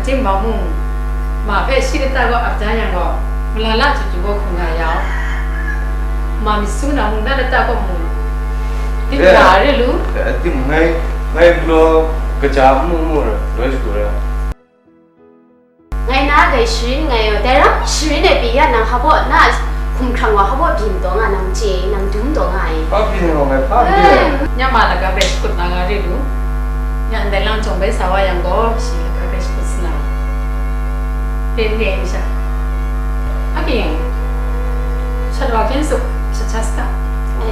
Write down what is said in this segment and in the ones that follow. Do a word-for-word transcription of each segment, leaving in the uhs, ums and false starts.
Timung, ma hpe shi lata kaw ap da yang gaw, malala chyu chyu gaw hkrum nga ya u. Ma myit su na mungdan lata kaw mung, dik Eh. na re lu. Eh, tim ngai, ngai galaw kaja mu mu ra, loi shu ra. Ngai na dai sharin ngai yaw, dai ram sharin ai pyi ya nang hpa baw na hkumhkrang wa hpa baw byin taw nga, nang chye, nang dum taw nga ai. Hpa byin gaw ngai hpa n re ai. Eh, nya ma laga bai shakut na nga re lu. Nya ndai lang jawng bai sa wa yang gaw, shi laga bai shakut sa na. Hpe n re ai sha. A ging, shat wa hkyen suk, shat sha sa.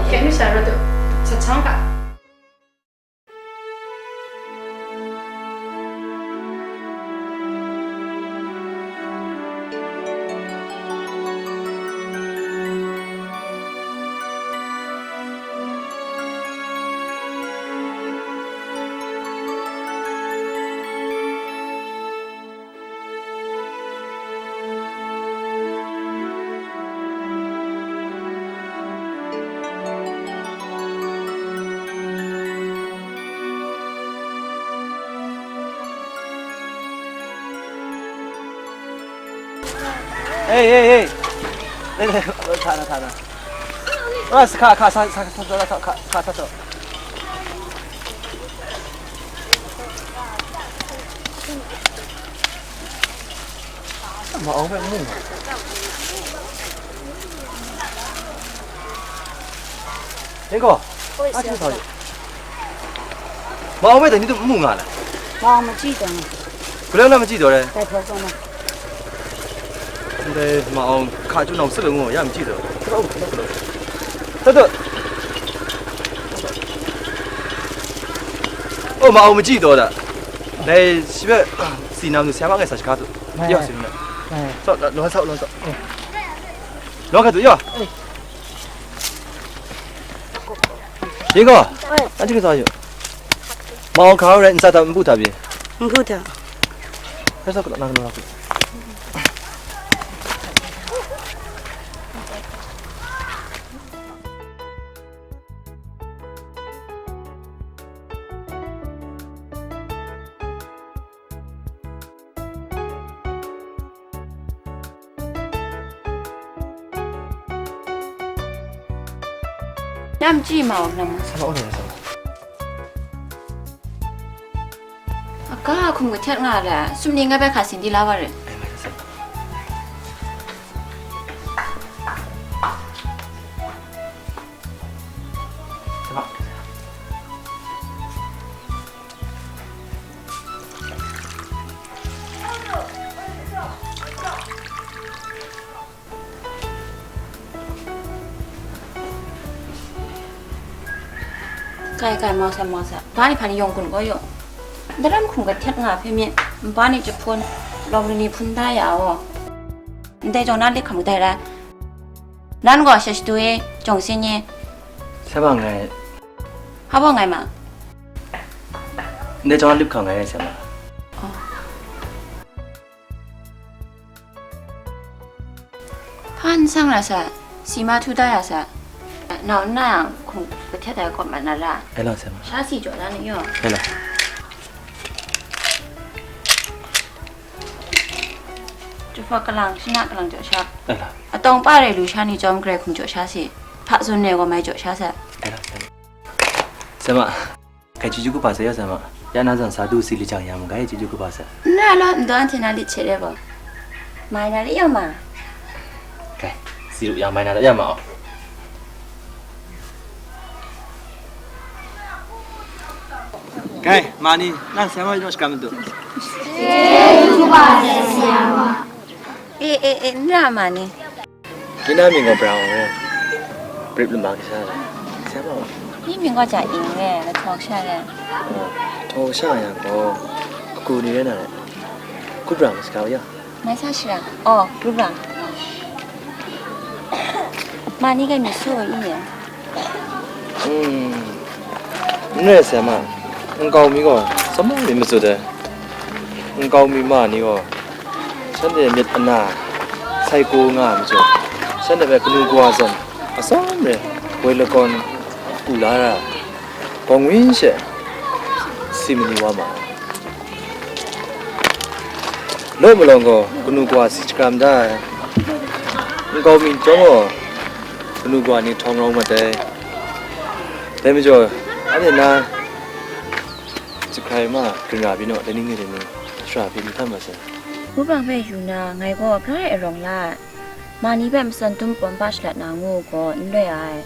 Hkyen sha rawt u, shat sha ga. Hey, hey, hey. 来来，我看了看了。啊，是卡卡卡卡卡卡卡卡卡卡。干嘛？我被梦了。 Tingko, a hti sa yu. Ma Aung hpe dai ni htum n mu nga ai? Ma Aung machyi taw na. Galoi na machyi taw re? Dai hpawt taw na. Ndai ma Aung hka chyu nau sape ngu ya machyi taw. Sa tu. Oh, ma Aung machyi taw da. Dai shi hpe si nam nu siang ma ngai sa shaka tu. Mai, ya mai. Si nu na. Mai. Sa, lo sa, lo sa. Lo ka tu ya. Tingko, a hti sa yu. Ma Aung hka rai, n sa ta, n bu ta pyi? N bu ta. Rai sa, ku la, na, na, na, ku la. Nam chyi ma Aung nam. Sa ma Aung na sa. A ga hkum kahtet nga la, sum ni nga bai hka sin di la wa rit. Ai, mai sa. Sa ma. Kai, kai, mau sa, mau sa. Ba ni hpa ni yawng gun gaw yaw. Daram hkum kahtet nga hpe myit, npa ni jahpun, lawng ni hpun da ya aw. Ndai jawng na lip hkam kadai rai? Nan gaw sha shadu e, jawng sin e. Sa ma ngai. Hpa baw ngai ma? Ndai jawng na lip hkam ngai rai sa ma. Oh. Hpa n sang ra sa, si ma htu da ya sa, nau n na yang hkum kahtet ai kawp mat na ra. Ai lang sa ma. Sha si jaw da ni yaw. Ai lang. Jahpa kalang, shana kalang jaw sha. Ai lang. Atawng pa rai lu sha ni chyawm grai hkum jaw sha si. Hpa zawn ai gaw mai jaw sha sa. Ai lang sa ma. Sa ma. Kai chyeju kaba sai ya sa ma. Ya na zawn sa du si li jang ya mu, kai chyeju kaba sai. N rai law, n daw anhte na lit hte re gaw. Mai na re ya ma. Kai, si ru yang mai na da ya ma aw. Kai, ma ni, na sai ma yu shakam du. E, e, e, n ra ma ni. Tinang mying gaw Brown re, Brip lama kasha re, sa ma wa. Myi mying gaw ja ing re, lahtaw kasha re. Oh, lahtaw kasha yang gaw, agu ni re na re, Kubra ma saka ya. Mai sa shara, oh, Kubra. Ma ni ga myit su wa i ye. Hmm. N rai sai ma, nkau mi gaw, sama mi matsut ai. Nkau mi ma ni gaw, shanhte myit ana, sai ko nga ai majaw, shanhte hpe kanu kawa zawn, atsawm re, woi lakawn, u la ra, bawng wi she, si mani wa ma ai. Law malawng gaw kanu kawa si shakram da ai. Nkau mi chyawm gaw kanu kawa ni htawng rawng mat ai. Dai majaw, anhte na jahkrai ma rin ra byin naw, dai ning ni dai ni, shara byin htan mat sai. Hpung hpe yu na, ngai gaw grai arawng la ai. Ma ni hpe matsan dum pawm pa shalat na ngu gaw n loi ai.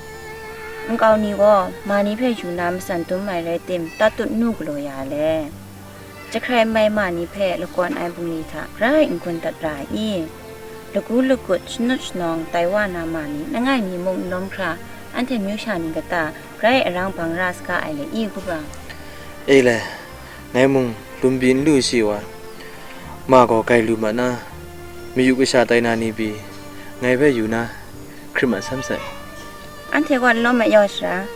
Nkau ni gaw ma ni hpe yu na matsan dum ai rai tim, tatut nu galaw ya le. Jahkrai mai ma ni hpe lakawn ai bungli hta grai n gun dat ra ai i? Lagu lagut, shanut shanawng tai wa na ma ni, langai mi mung n lawm hkra, anhte myu sha ni kata grai arang bang ra saga ai le i, Hpung? E le, ngai mung lum pyi n lu shi wa, ma gaw grai lu mat na, mayu kasha tai na ni pyi, ngai hpe yu na, hkrit mat san sai. Anhte gaw n lawm mayawng sara,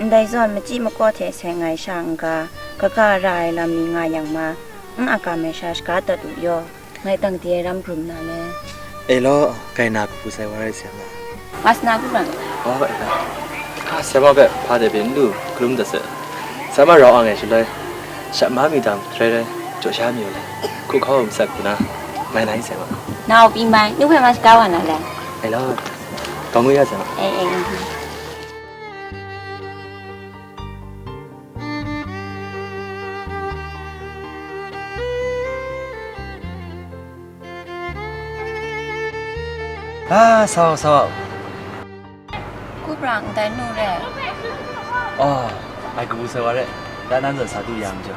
ndai zawn machyi makaw hte seng ai sha n-ga, kaga ra ai lam ni nga yang ma, n a kam ai sha shaga dat u yaw, ngai tang di ai ram hkrum na le. E law, grai na kabu sai wa rai sa ma. Mas na ku ran. Oh, e law. Hka sai ma hpe hpa de byin n lu, hkalum dat sai. Sai ma rau ang e shaloi, shat ma mi dang, rai rai, jaw sha mi u le, hku hkau masak hku na, mai na i sai ma. Na u pyi mai, nu hpe ma shaga wa na le. E law, kau ngu ya sai ma. E, e, e. Ah, sau, sau. Kubrang, ndai nu re. Oh, ai kabu sai wa re. Da nan zawn sa du yang jaw.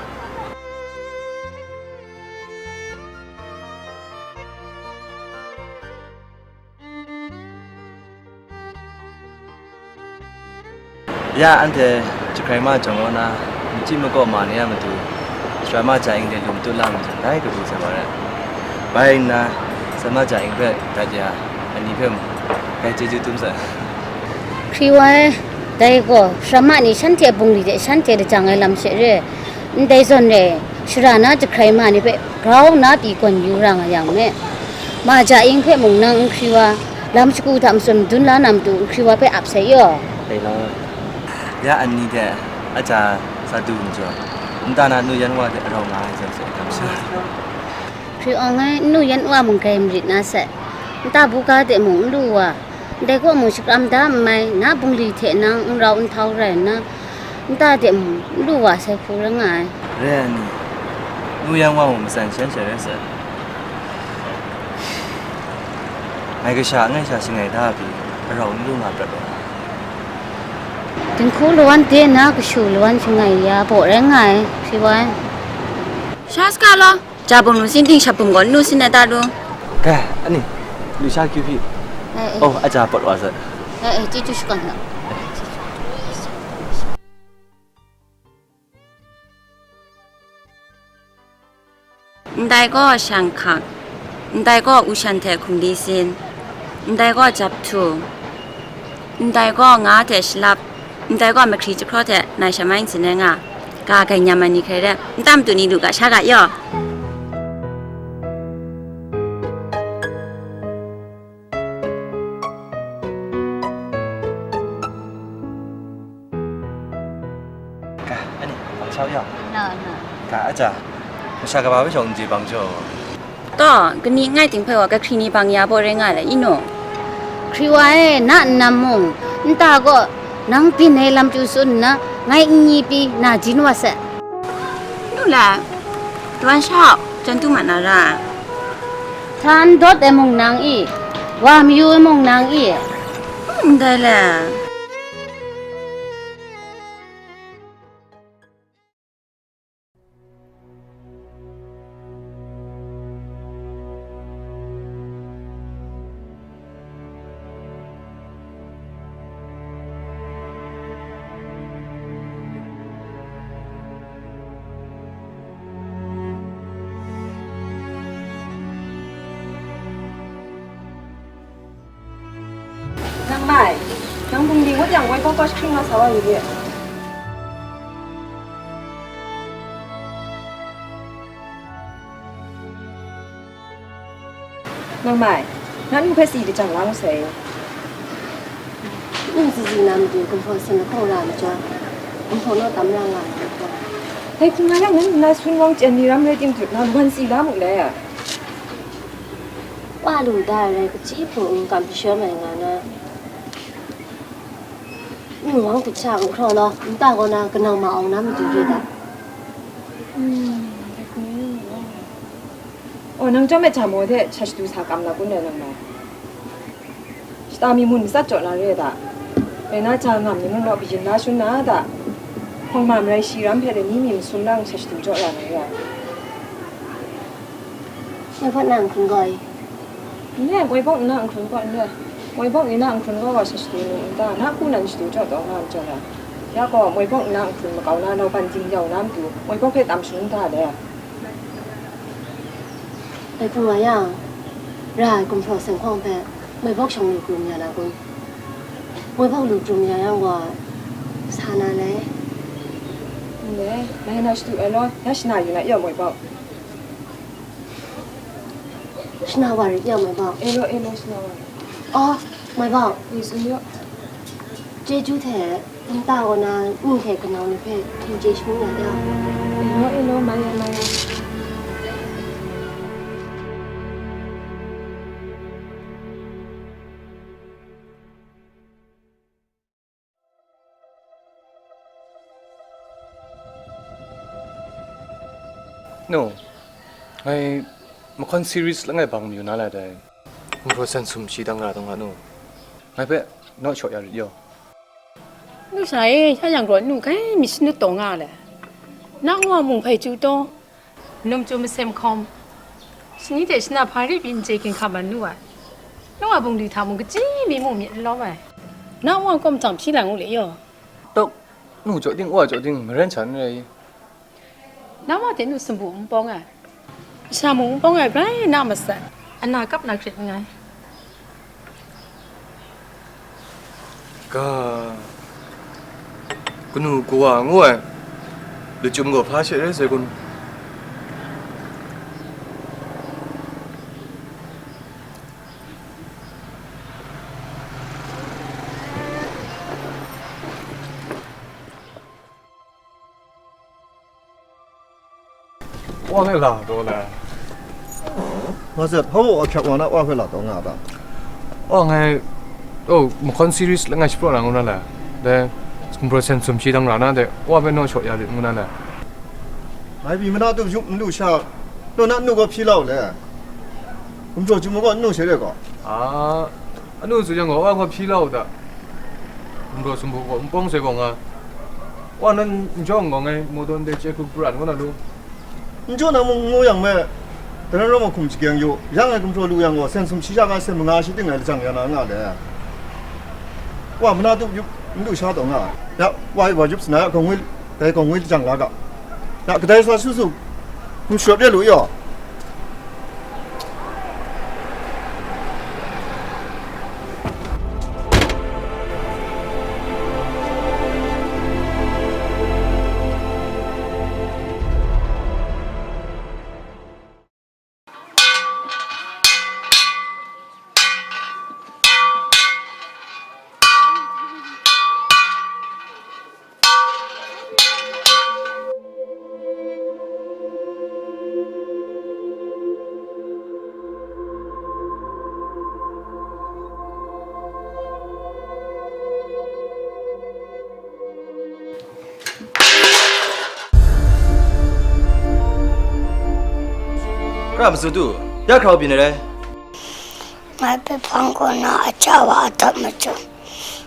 Ya, anhte jahkrai ma jawng kaw na, machyi makaw ma ni a matu, sara ma ja ing de lum tut la mu jang, dai kabu sai wa rai. Bai nna, sara ma ja ing hpe dat ya, ani hpe mung, dai chyeju dum sai. Hkri wa e, dai gaw, sara ma ni shanhte bungli de shanhte lajang ai lam she re. Ndai zawn re, shara na jahkrai ma ni hpe grau nna pyi gawn yu ra nga yang me. Ma ja ing hpe mung nang n hkri wa, lam shagu hta matsun madun la na matu n hkri wa hpe ap sai yaw. Dai law, ya ani hte aja sa du n jaw, nta na nu yan wa hte arau nga ai zawn sai, dam sha. Hkri awng ai, nu yan wa mung grai marit na sai, nta buga de mung n lu wa, ndai kaw mung shakram da n mai, na bungli hte nang n rau n htau rai nna, nta de mung n lu wa sai hku rai nga ai. Rai ai ni, nu yan wa mung matsan shan sha rai sai. Ngai kasha langai sha shangai da pyi, arau n lu nga prat ai. Dinghku lawan de na kashu lawan shangai ya baw rai nga ai, hkri wa e. Sha saga law. Ja bum lu sin ting shap bum gaw n lu sin ai ta lu? Kai, ani, lu sha kyu hpyi. Eh, eh. Oh, aja pawt wa sai. Eh, eh, chyeju shakawn ga. Ndai gaw shang hkak, ndai gaw u shan hte hkum li sin, ndai gaw jap htu, ndai gaw nga hte shalap, ndai gaw mahkri jahkraw hte nai sha mai ntsin ai nga, ga gainyam ai ni hkrai re, nta matu ni lu ga sha ga yaw. Ga, ani, bang shau ya? Na, na. Ga, aja. Masha kaba hpe shawng n je bang jaw. Taw, kani ngai ting hpe wa kahkri ni bang ya baw rai nga le, inu? Hkri wa e, na nnan mung, nta gaw nang byin ai lam chyu tsun nna, ngai n nyi pyi na jin wa sai. Nu la, wan shau, jan tu ma na ra. Htan dawt ai mung nang i, wa mayu ai mung nang i. Ndai le. Nang mai, nang bungli ngut yang woi kawkaw jahkring nga sa wa yu re. Nang mai, na nu hpe si lajang la masai. Nu zizi na matu gumhpraw san lahkawng ra ai majaw, gumhpraw naw tam ra nga ai. Dai hpung nga yang, na nu na sun wang chyen ni ram rai tim hte, na wan si la mu le? Pa lu da ai rai, kachyi hpung n kam jashaw mai nga na, n wang hte sha n hkraw law, nta kaw na kanau ma awng na matu re da. Oh, nang chyawm e jam maw hte sha shadu sa kam la kun rai nang mai? Shata mi mun matsat jaw na re da. Rai na, ja ngam ni mun naw kayin la shun na da. Hpawng ma marai shi ram hpe dai ni mi masum nang sha shadu jaw ra na re ai. Ngai hpawt na n hkun gaw i? N re, moi bawk nna n hkun gaw n re. Moi bawk ni na n hkun gaw gaw sha shadu nu n ta? Na hku nan shadu jaw taw nga n jaw ai. Ya gaw, moi bawk nna n hkun makau na, nauban jing yau na matu, moi bawk hpe tam shangun ta le. Dai hpung nga yang, ra ai gumhpraw seng hkawng hpe moi bawk shawng lu krum ya na kun? Moi bawk lu krum ya yang gaw, sa na le. N re, ngai na shadu ai law, ya shana yu na ya moi bawk. Shana wa rit ya moi bawk. E law, e law, shana wa rit. Aw, moi bawk. Ni tsun yaw. Chyeju hte nta kaw na ni hte kanau ni hpe htingje shangun ya ta. E law, e law, mai ya, mai ya. Nu, ngai mahkawn series langai bang mayu na lai dai. Gumhpraw san sum shi dang ra dang nga nu. Ngai hpe naw shaw ya rit yaw. Nu sha e, sha yang gaw nu hkai mi shanut taw nga le. Na nwa mung hpai chyu taw. Num chyu masem hkawm, shani hte shana hpa ri pyi n chye ginhka man nu ai. Nang a bungli hta mung kachyi mi mu myit n lawm ai. Na nwa kawm hta hpyi la ngu le yaw. Tok, nu jaw ting, wa jaw ting, maren sha n rai i? Na wa hte nu sumpu n pawng ai. Masha mung n pawng ai, rai na masat, ana kap na hkrit nngai. Ga, kanu kawa ngu ai, lachyum gaw hpa she rai sai kun? Wa ngai la taw la. Nga zat, hpa mung ahkyak wa na wa hpe la taw nga a ta? Wa ngai, oh, mahkawn series langai shapraw na ngu na la. Dai, gumhpraw san sum shi dang ra na de, wa hpe naw shaw ya rit ngu na la. Ngai pyi mana tup yup n lu sha, naw na n nu gaw hpyi la u le. Gumhpraw chyum gaw n nu she re gaw. A, anu tsun yang gaw, wa gaw hpyi la u ta. Gumhpraw sumpu gaw n pawng sai gaw nga. Wa nan n jawng gaw ngai, mawdaw ndai chye hku pran gaw na lu. N jaw na mung n ngu yang me, daran rawng a hkum shagyang yu, yang ai gumhpraw lu yang gaw, sen sum shi sha nga, sen manga shi ting ai lajang ya na nga le. Wa mana tup yup n lu sha taw nga ai. Ya, wa e wa yup sana ya, gawng ngwi, dai gawng ngwi lajang la ga. Ya, kadai sa su su, n sharawt ya lu yaw. Kara matsun tu, ya hkrau byin ai rai. Ngai hpe hpang kaw na a ca wa a dap machun,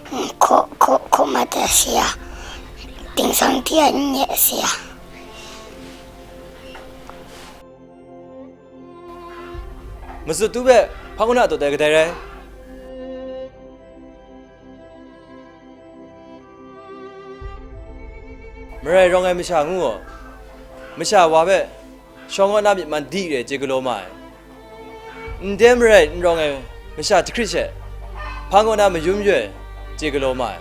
hkaw hkaw hkaw mat ai si ya, ting sang di ai n nye si ya. Matsut tu hpe hpang kaw na taw tai kadai rai? Marai rawng ai masha ngu gaw, masha wa hpe shawng kaw na myit man di re chye galaw ma ai. Ndai marai n rawng ai masha jahkrit she, hpang kaw na mayum yaw ai chye galaw ma ai.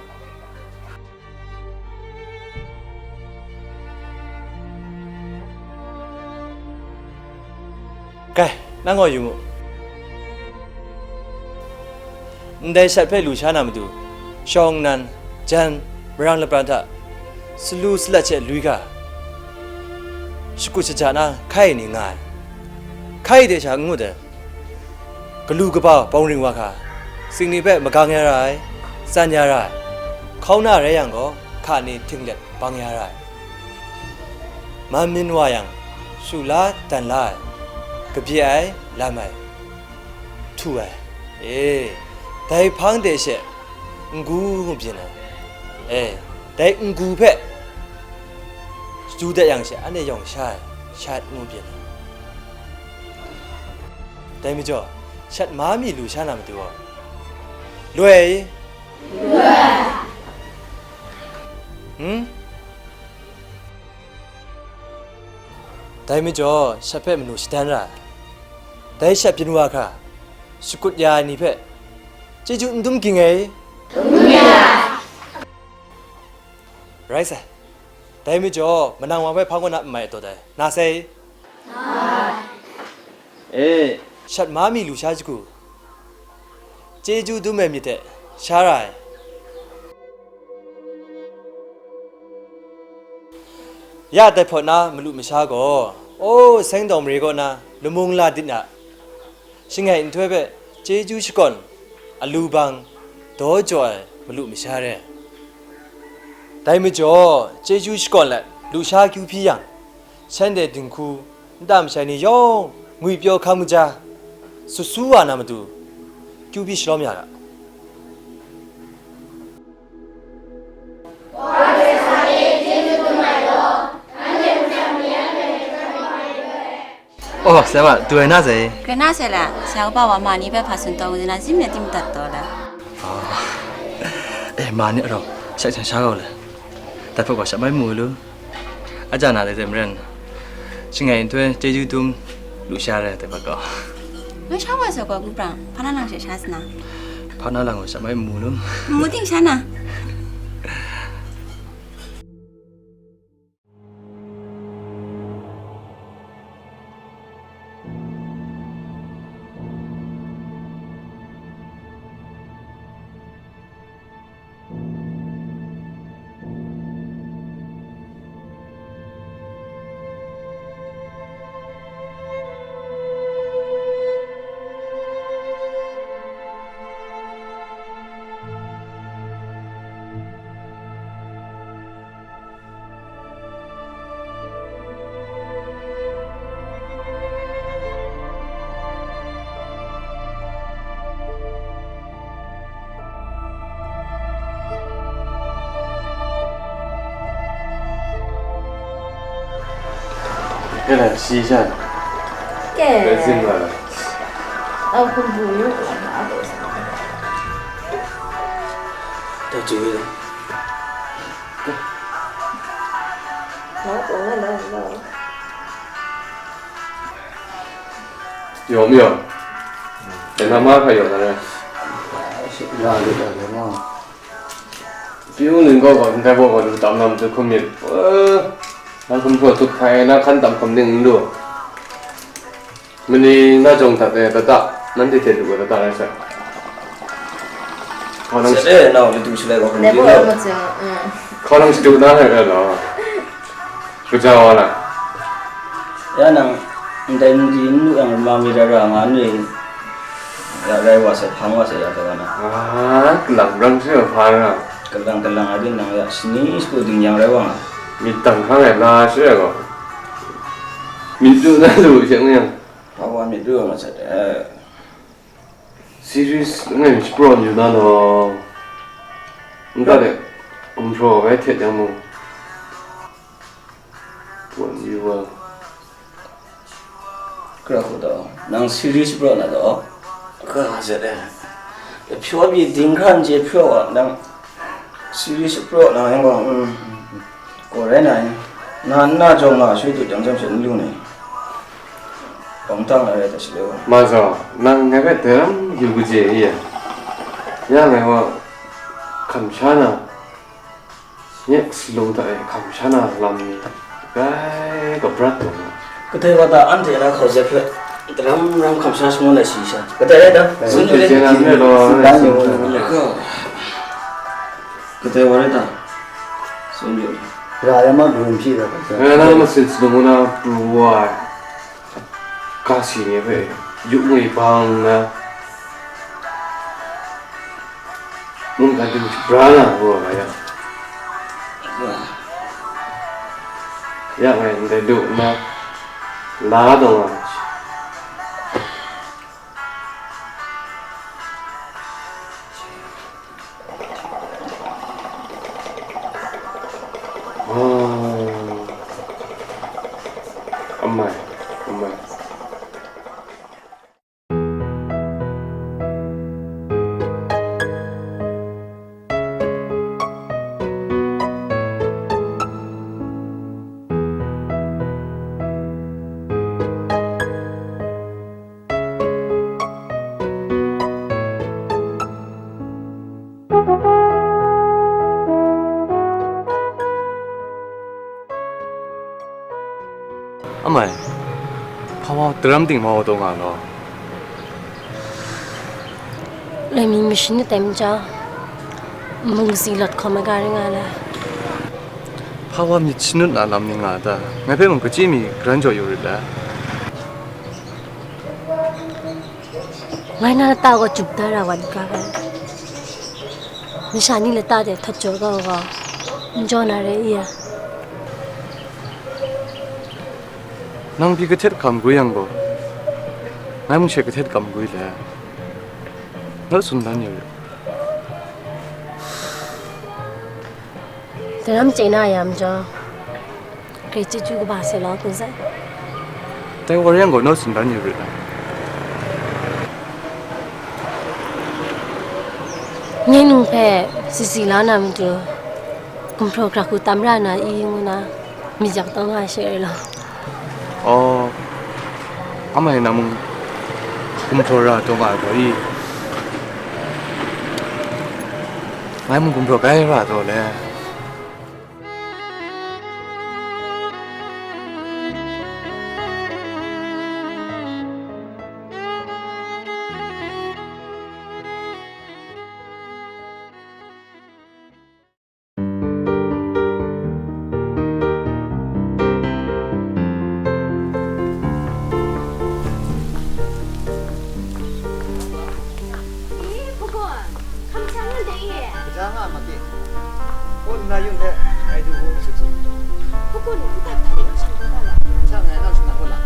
Kai, nang gaw yu mu. Ndai shat hpe lu sha na matu, shawng nnan, jan, marang lapran hta, salu salat she lui ga, shakut shaja na hkai ni nga ai. Hkai de sha n ngut ai. Galu kaba bawng ring wa hkra, sing ni hpe magang ya ra ai, tsan ya ra ai, hkauna rai yang gaw, hka ni htinglet bang ya ra ai. Man min wa yang, shu la dan la ai, kabye ai, lam ai, htu ai. E, dai hpang de she, n-gu ngu byin ai. E, dai n-gu hpe, chyu dat yang she, anhte yawng sha ai, shat ngu byin ai. Dai majaw, shat ma mi lu sha na matu gaw, loi? Loi. Hmm? Dai majaw, shat hpe manu shadan ra ai. Dai shat byin wa hkra, shakut ya ai ni hpe, chyeju n dum ging ai? Dum ya. Rai sai. Dai majaw, manang wa hpe hpa kaw na n mai taw dai. Na sai? E, shat ma mi lu sha shagu, chyeju dum ai myit hte sha ra ai. Ya tai hpawt na malu masha gaw, o, seng dawng mare kaw na lamung la dit na, shangai nhtoi hpe chyeju shakawn, alu bang, daw jaw ai malu masha re ai. Dai majaw, chyeju shakawn let, lusha kyu hpyi yang, shanhte dinghku, nta mashai ni yawng ngwi pyaw hkam kaja, sut su wa na matu, kyu hpyi shalawm ya ga. Oh, sara, du ai na sai? Grai na sai la, sara kaba wa ma ni hpe hpa tsun taw, kaja na zim ya tim dat taw la. Oh. Eh, ma ni arau, shak sha sha kau le. Dai hpe gaw sha mai mu lu. Aja na dai hte maren, shangai nhtoi chyeju dum lu sha re dai hpe gaw. Ngai sha wa sa gaw, Kuprang, hpa na lang she sha sa na. Hpa na lang gaw sha mai mu lu. Mu ting sha na. Kena si sha. Ke. Ke zin ma la. Au kun bu yu. Ta ju yu. Yawm yawm. Dai na ma hkra yawm na rai. La lu da le ma. Pyi u ning gaw gaw ndai baw gaw lu tam na matu hkum myit. Eh, na hkum hpraw tup hkai na hkan tam hkum ning n lu. Mani na jawng dat e, tata, nanhte hte lu ai tata rai sai. Hkaw nang Sele nau ladu shalai wa hkum Nebo din lo. Amat jang, mm. Hkaw nang shadu na rai rai law. Kaja wa na. Ya nang, ndai n di n lu yang rama mi ra ra nga ni, ya rai wa sai, hpang wa sai, ya ta wa na. Ah, kalang rang sai wa hpa ra. Kalang kalang a din nang ya, shani shagu ding yang rai wa nga. Myit dang hkang ai la sai gaw. Myit lu na lu sheng yang. Hpa wa myit lu nga sat, eh. Series ngai mi shaprawn yu na law. Nta de, gumhpraw bai htet yang mung. Pawt yu wa. Kra hku taw, nang series shaprawn na taw? Ka zet e. Hpyaw pyi dinghkran je hpyaw wa, nang series shaprawn na yang gaw, mm, kaw rai na yang. Na nna jawng nga shui tu jang jang hpyen n lu ni. Bawng tang na rai ta shi le wa. Ma zaw, nang ngai hpe dai ram yu kaji e ya. Ya ngai wa hkam sha na, Next lung hta e hkam sha na lam ni grai gabrat lu nga. Kadai wa ta anhte na hkau zet hpe daram ram hkam sha shangun ai shayi sha? Kadai rai ta? Sun yu le. Jen an re law, sun dan yu. Kadai wa rai ta? Sun yu. Ra ya ma, grum hpyi ra ta. Eh, na masin salung na pru wa ai. Ga si ni hpe yup ngwi bang na, Mungkan ting hpra na nga ai yang, ya ngai ndai du nna la taw nga ai. Amai, amai. Amai, hpa wa daram ting mau taw nga law. Loi mi mashin de tai maja, nbung katsi lawt hkawm ai ga rai nga ai. Hpa wa myit shanut na lam ni nga a ta? Ngai hpe mung kachyi mi garan jaw yu rit la. Ngai na lata gaw jup da ra wa n ga ai. Masha ni lata de htat jaw ga u gaw, n jaw na re i a? Nang pyi kahtet hkam gwi yang gaw, ngai mung she kahtet hkam gwi le. Naw tsun dan yu rit. Daram chye na ya majaw, grai chyeju kaba sai law kun sai. Dai wa rai yang gaw, naw tsun dan yu rit ai. Nye nung hpe sisi la na matu, gumhpraw hkra hku tam ra na i ngu na, myit yak taw nga ai she rai law. Aw, amai nang mung gumhpraw ra taw nga ai gaw i? Ngai mung gumhpraw gai ra taw le. Hpukun, hkamsham ngun dai e. Kaja nga ma ti? Kun na yung hte, ngai du wu sut sut. Hpukun, ntak hta de nang shan du ga le? Ntak ngai nang shan na kun la?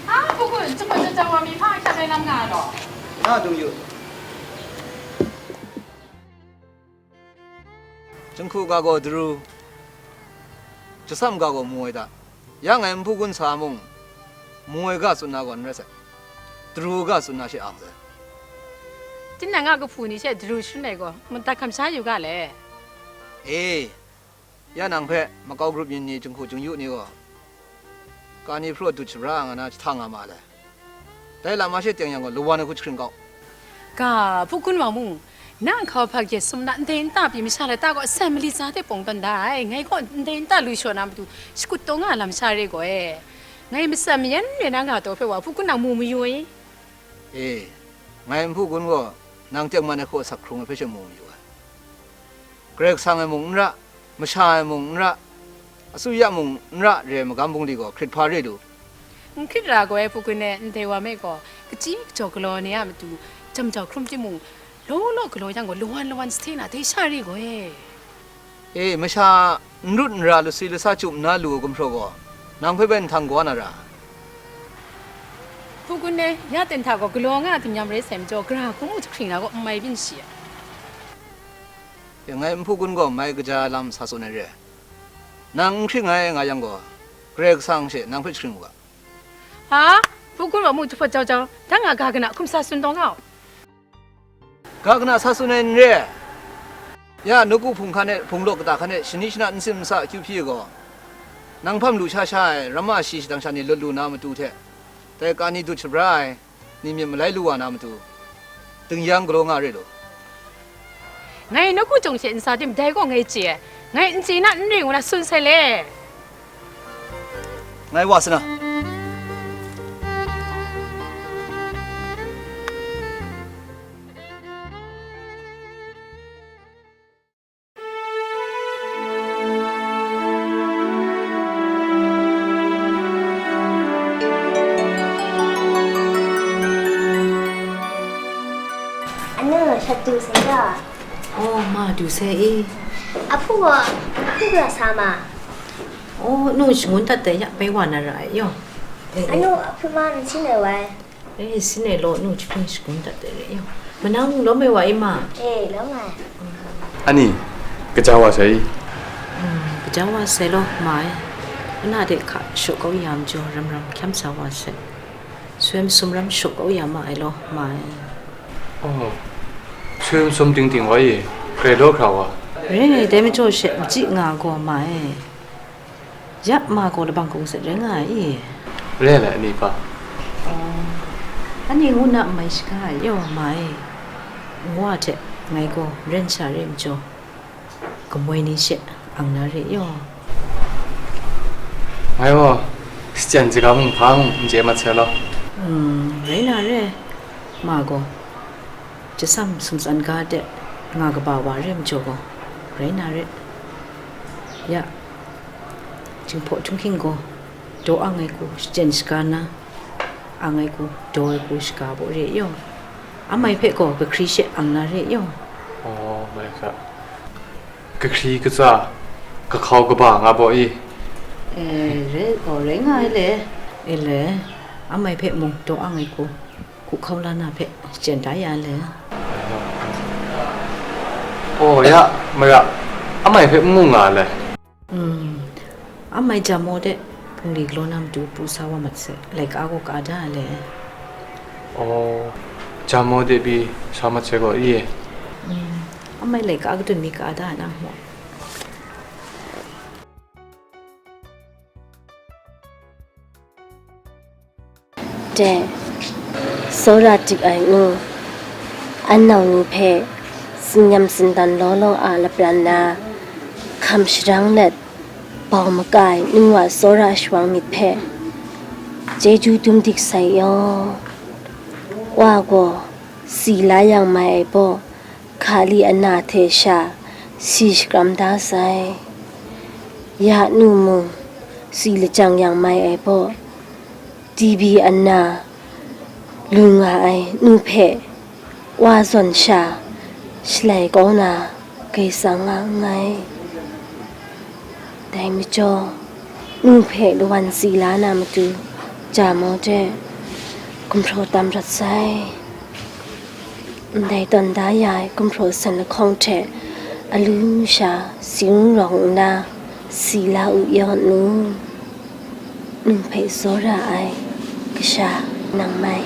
A, Hpukun, jahku jahjang wa mi hpa hkyak ai lam nga law. Na dung yu. Jinghku ga gaw daru, jasam ga gaw mu ai ta? Ya ngai Hpukun sa mung, mu ai ga tsun na gaw n rai sai. Daru ga tsun na she ang sai. Tinang a kahpu ni she daru shangun ai gaw, mungdan hkamsha yu ga le. E, ya nang hpe makau grup yin ni jinghku jingyu ni gaw, kani hpraw dut shabra nga na jahtang nga ma le. Dai lam masha teng yang gaw, lawan ai hku jahkring kau. Ga, Hpukun wa mung, Na nhkau hpa gye sum na, ndai nta pyi masha lata gaw san mali tsa hte pawng tawn da ai. Ngai gaw ndai nta lu shaw na matu, shakut taw nga lam sha re gaw e. Ngai matsan mayan re na nga taw hpe wa, hpukun nang mu mayu i? E, ngai nhpukun gaw nang tengman ai hku asak hkrung ai hpe she mu mayu ai. Karai Kasang e mung n ra, masha e mung n ra, asuya mung n ra re ai magam bungli gaw hkrit hpa re lu. N hkrit ra gaw ai hpukun e, ndai wa me gaw, kachyi kajawk galaw ni a matu, jam jau hkrum timung, law law galaw yang gaw, lawan lawan sahte na dai sha re gaw e. E, masha n rut n ra, lasi lasa chyum nna lu ai gumhpraw gaw, nang hpe bai nhtang kaw na ra. Hpukun e, ya ten hta gaw galaw nga a tingnyam rai sai majaw, gara hkrum u jahkring na gaw n mai byin shi ai. Ya, ngai nhpukun gaw mai kaja ai lam sa tsun ai re. Nang n hkring ai nga yang gaw, Karai Kasang she nang hpe jahkring u ga. Ha? Hpukun wa mu jahpawt jau jau, dang a ga kana hkum sa tsun taw nga u. Ga kana sa tsun ai n re. Ya, nawku hpung hkan e, hpung law kata hkan e, shani shana nsin nsa akyu hpyi gaw, nang hpam lu sha sha ai, ramma shi shadang sha ni lut lu na matu hte, dai ka ni dut shabra ai, ni myit malai lu wa na matu, dingyang galaw nga re lu. Ngai nawku jawng she n sa tim, dai gaw ngai chye ai. Ngai n chye na, n ring u na, tsun sai le. Ngai wa sa na. Anu, shat du sai ga. Oh, ma, du sai i. Ahpu gaw, ahpu gara sa ma. Oh, nu shangun dat dai ya, bai wa na ra ai, yaw. Anu, ahpu ma, n sin ai wai. E, sin ai law, nu jahping shagun dat de re, yaw. Manang lawm ai wa i ma? E, lawm ai. Ani, kaja wa sai i? Mm, kaja wa sai law, ma e. Ana de hka shaw kau ya majaw, ram ram hkyam sa wa sai. Soi masum ram shaw kau ya ma ai law, ma e. Oh, soi masum ting ting wa i, grai law hkra wa? Re, dai majaw she, machyi nga gaw, ma e. Ya, ma gaw labang kung sat rai nga ai i? Re ai, ani pa. Oh, ani ngu na n mai shaga ai, yaw, ma e. Nwa hte ngai gaw maren sha re majaw, kamoi ni she ang na re, yaw. Ngai gaw, shachyen saga mung hpa mung n chye mat sai law. Mm, rai na re, ma gaw. Jasam sumtsan ga de nga kaba wa re majaw gaw, rai na re. Ya, Jinghpaw Htunghking gaw, daw ang ai hku shachyen shaga na, ang ai hku, daw ai hku shaga baw re yaw. Amai hpe gaw kahkri she ang na re yaw. Oh, mai hka. Kahkri katsa, kahkau kaba nga baw i? E, re, oh, rai nga ai le. E le, amai hpe mung daw ang ai hku. Hku hkau la na hpe shachyen da ya le. Oh, ya, mara, amai hpe n mu nga le. Mm. Amai jamo de, hpungli galaw na matu pru sa wa mat se, laika gaw ka da le. Oh, jamo de pyi sa mat se gaw, i e. Mm. Amai laika kadun mi ka da na mu. De, tsawra tik ai ngu, an nau ni hpe tsingyam tsindan law law a lapran na, hkam sharang let, bau maka ai nu wa tsawra shawang myit hpe, chyeju dum dik sai yaw. Wa gaw si la yang mai ai baw, Hkali ana hte sha si shakram da sai. Ya nu mung si lajang yang mai ai baw, T B ana lu nga ai nu hpe wa zawn sha shalai kau na kai tsang nga nngai. Dai majaw, nu hpe lawan si la na matu, jamo de gumhpraw tam rawt sai. Ndai tawn da ya ai gumhpraw san lahkawng hte alu sha si n rawng nna, si la u yaw nu, nu hpe tsawra ai kasha nang mai.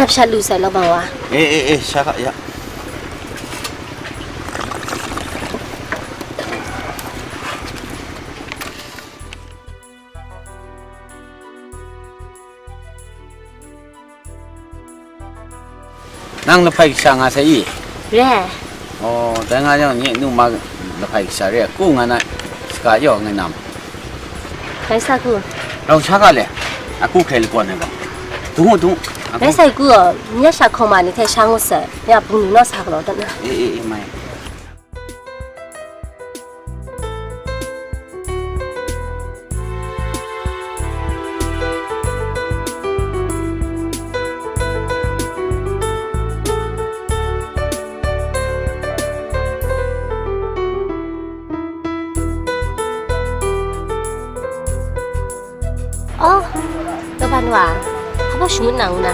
Shat lu sai, Laban wa. E, e, e, sha ga ya. Nang lahpai kasha nga sai i? Re. Oh, dai nga yang nye nu ma lahpai kasha re, ku nga na, saka yaw nga nam. Rai sa ku. Rau sha ga le, aku hkrai lakawn ai ga. Dung u, dung u. Aku. Rai sa ku, nya sha hkawng ma ni hte sha ngut sai, ya bung ni naw sa galaw dat na. E, e, e, mai. Oh, Laban wa, hpa shangun na ngu na?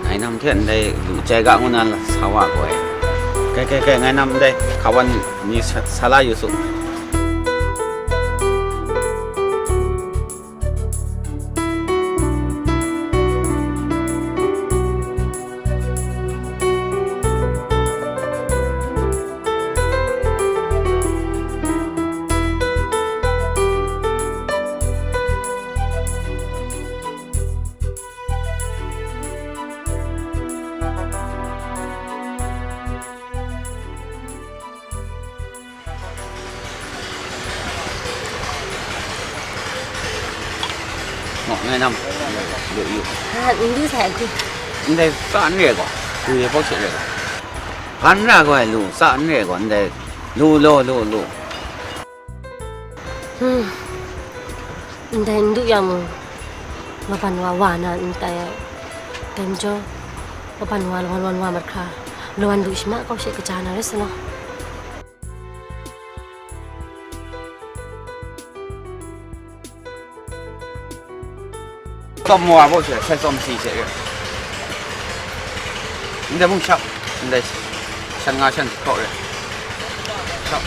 Ngai nam hte ndai lu jai ga ngu na sa wa gaw ai. Kai, kai, kai, ngai nam ndai hkawan ni sa, sa la yu su. Ngok ngai nam. Lu yu. Ha, n du sai hku. Ndai sa n re gaw, du ye pawk she re gaw. Hpan ra gaw ai lu, sa n re gaw, ndai lu law, lu, lu. Hmm. Ndai n du yang mung, Laban wa wa na n tai ai. Dai majaw, Laban wa lawan wan wa mat hkra, Laban du shi ma kau she kaja na rai sa law. Tsawm wa baw she, sai tsawm si she re. Ndai mung shap, ndai shan nga shan hkraw re. Shap.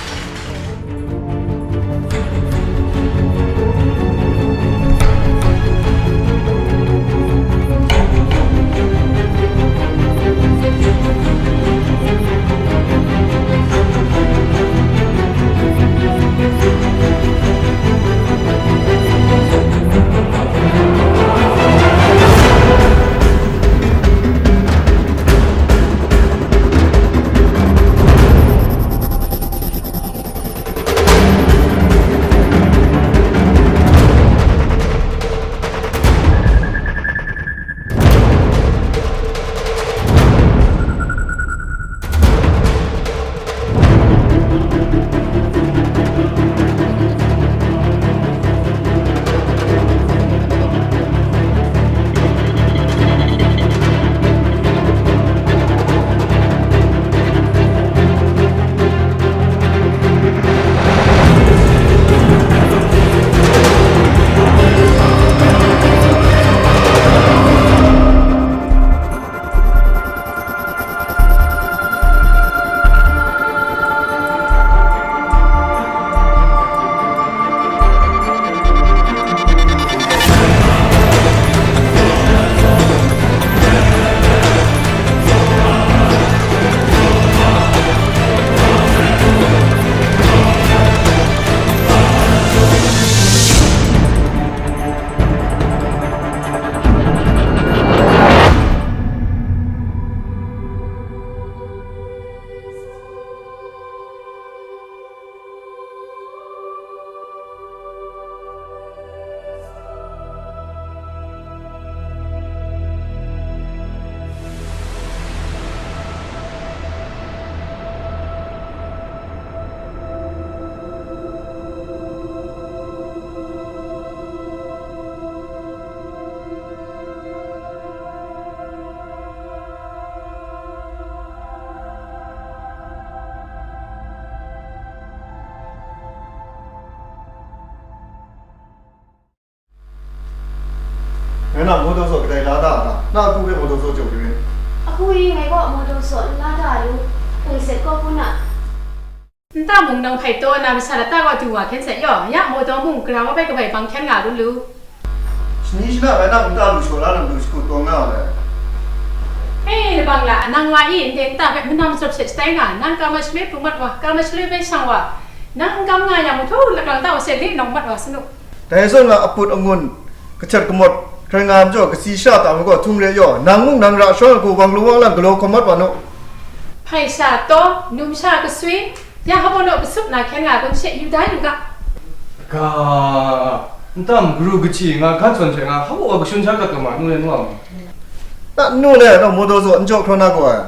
Ngai na mawtaw saw kadai la da a ta? Na a ku hpe mawtaw saw jaw hkye rit. A ku i ngai kaw mawtaw saw n la da lu, hpung set kaw hpun a. Nta mung nang hpai taw na, masha lata kaw du wa hkyen sai yaw, ya mawtaw mung gara wa bai kabai bang hkyen nga lu lu. Shani shana bai na nta lu shaw la na matu shakut taw nga ai. Hei, labang la, nang wa i, ndai nta hpe manam sawp shet shatai nga, nang kama shaloi pru mat wa, kama shaloi bai shang wa, nang n kam nga yang, madu lakang ta wa se le nawng mat wa sanu. Dai zawn nga aput angun, kachat kamawt, hkrai nga ai majaw, kasi sha ta ai gaw htum re yaw, nang mung nang ra shawng ai hku wang lung wang lang galaw hkawm mat wa nu. Hpai sha taw, numsha kaswi, ya hpa naw kasup na hkyen nga ai kun she yu da yu ga. Ga, ntam garu kachi nga hkan sawn she nga hpa wa kashun sha kat kama nu le nu a mu? Na nu le naw modo zaw n jaw hkraw na gaw ai.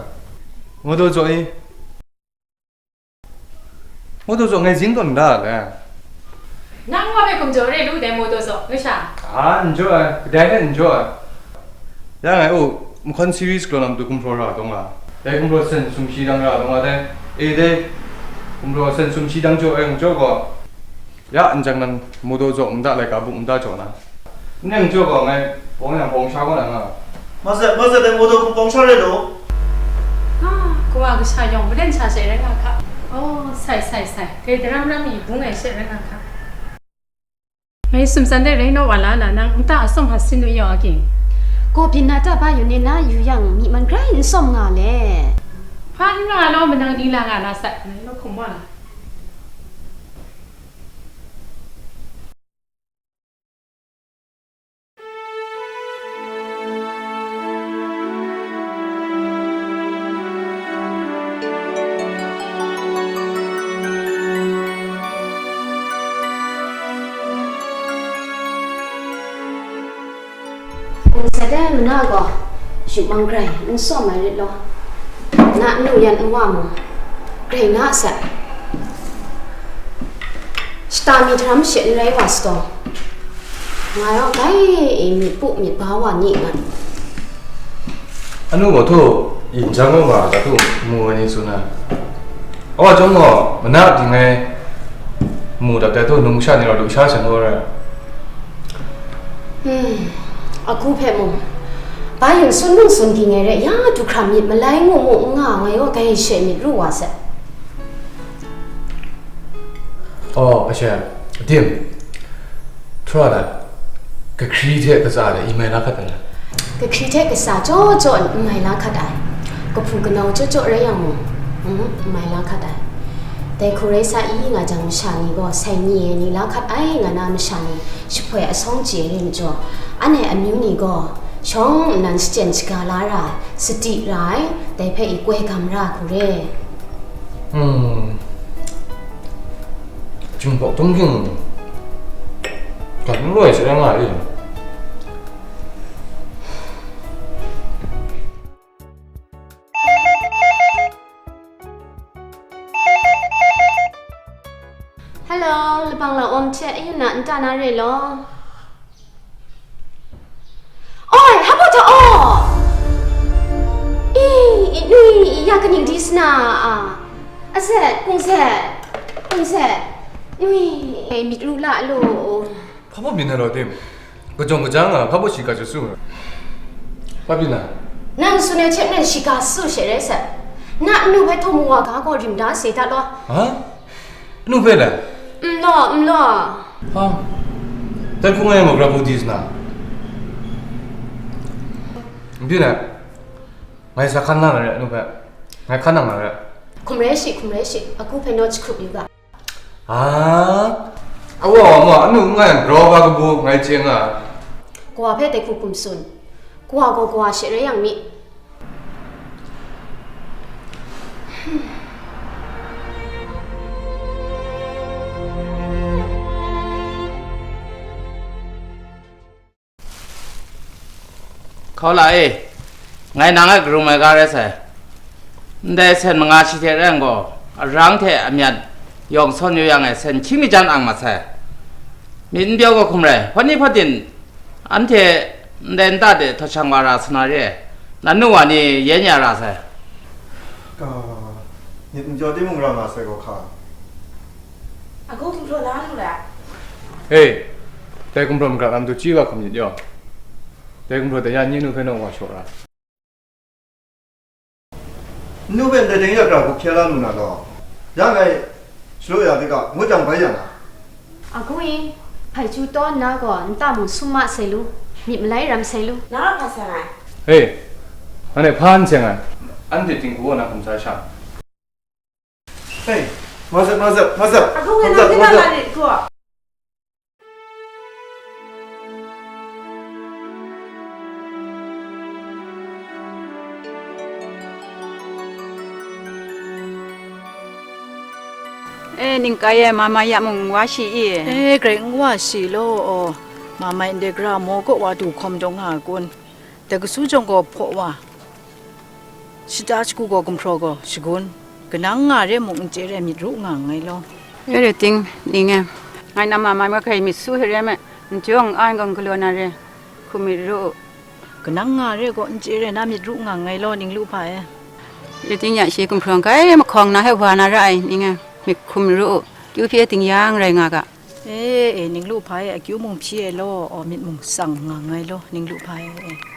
Modo zaw i? Modo zaw ngai zing tawn da le. Nang wa hpe hkum jaw re lu dai modo zaw, nu sha? A, n jaw ai, kadai hte n jaw ai. Ya ngai u, Mhkawn series galaw na matu gumhpraw ra taw nga, dai gumhpraw sen sumshi dang ra taw nga dai, e dai, gumhpraw sen sumshi dang jaw ai n jaw gaw, ya n jang nan modo zaw nta laika bung nta jaw na, n ning jaw gaw ngai bawng yang bawng sha kaw na nga. Ma se, ma se, dai modo hkum bawng sha re law. Ah, kawa kasha yawng malen sha she rai nga hka. Oh, sai, sai, sai, dai daram ram mi bung ai she rai nga hka. Ngai sumsan de rai naw wa la na, nang nta a sawm hpa sin nu yaw a ging? Kaw byin na ta ba yu ni na yu yang, myi man grai n sawm nga le. Hpa n nga law, manang ni la nga na sat, ngai law hkum wa. Nsa de muna gaw, yu mang grai n sawm ai rit law, na nnu yan nwa mung, grai nga a sat. Shata mi htaram she n rai wa sataw, ngai yawng bai e myit pu myit ba wa ni ngan. Anu gaw htaw, yin jang gaw nga, datu mu ai ni tsun ai. Awa chyawm gaw, mana ting ai mu dat ai htaw, num sha ni rau lu sha sha naw rai. Hmm, ahku hpe mung, bai yin sun mung sun ging ai re, ya du hkra myit malai ngu ngu n nga, ngai gaw grai she myit ru wa sai. Oh, ashe, dim, tura da, kahkri hte katsa de, imai la hkat ai. Kahkri hte katsa jaw jaw n mai la hkat ai. Kahpu kanau jaw jaw rai yang mung, mm, n mai la hkat ai. Dai hku rai sa i nga jang, masha ni gaw sai ni e ni la hkat ai nga na masha ni, jahpoi asawng chye ai re majaw, anhte amyu ni gaw shawng nnan shachyen shaga la ra ai, sadi ra ai, dai hpe i koi gam ra hku re. Hmm. Jinghpaw tungking, dat n loi she rai nga i? Hello, labang la wam hte ayu na nta na re law? Oi, hpa ta aw! I, i, nui, i, ya kaning di sna a? A zet, kung zet, kung zet, nui, e, myit ru la lu. Hpa baw byin ai law, tim? Kajawng kajang a, hpa baw shi ka jat su? Hpa byin ai? Nang tsun ai hte maren shi ka su she rai sat. Na nnu hpe htaw mu wa ga gaw rim da se dat law. Ha? Anu hpe le? N law, n law. Ha? Dai hkung e mung grab di sna? N byin ai. Ngai sa hkan na na re, anu hpe. Ngai hkan nang na re. Hkum rai shi, hkum rai shi. Aku hpe naw jahkrup yu ga. A? Awa wa ma, anu n nga yang grau ga kabu ngai chye nga ai. Kawa hpe dai hku hkum tsun. Kawa gaw kawa she rai yang mi. Hkaula e, ngai nang e karum ai ga rai sai. Ndai sen manga shi hte rai yang gaw, arang hte amyat yawng sawn yu yang e sen hkying mi jan ang mat sai. Myit n pyaw ga hkum rai, hpawt ni hpawt din, anhte ndai nta de htaw shang wa ra sa na re, nan nu wa ni yen ya ra sai. Ka, myit n pyaw timung ra nga sai gaw hka. Agu gumhpraw la lu ra. Hei, dai gumhpraw magra lam tu chyi ga hkum myit yaw. Dai gumhpraw dai ya nye nu hpe naw wa shaw ra. Nnu hpe ndai teng ya kra gup hkye la lu na law, ya ngai shalaw ya de ga, ngut jang bai ya na. Agu e, hpai chyu taw nna gaw nta mung sum ma sai lu, myit malai ram sai lu. Na ra hpa sa ai? Hei, Nanhte hpa n seng ai? Anhte ting hku na hkum sa sha. Hei, mazat, mazat, mazat. Agung e, mazat, nang mazat. E, ning kai e, Mamai ya mung n wa shi i? E, grai n wa shi law, aw. Mamai ndai gara maw kaw wa du hkawm taw nga ai kun? Dai kasu jawng gaw hpaw wa, shata shagu gaw gumhpraw gaw shagun, kanang nga re mung n chye re myit ru nga nngai law. E, rai ting, ning e, ngai na Mamai mahkai myit su hte re me, n jawng n an gaw n galaw na re, hkum myit ru u. Kanang nga re gaw n chye re na myit ru nga nngai law, ning lu hpa e. Rai ting, ya shi gumhpraw kai mahkawng na hpe wa na ra ai, ning e, myit hkum myit ru u, kyu hpyi ting yang rai nga ga. E, e, ning lu hpa e, akyu mung hpyi ai law, aw, myit mung tsang nga nngai law, ning lu hpa e, e.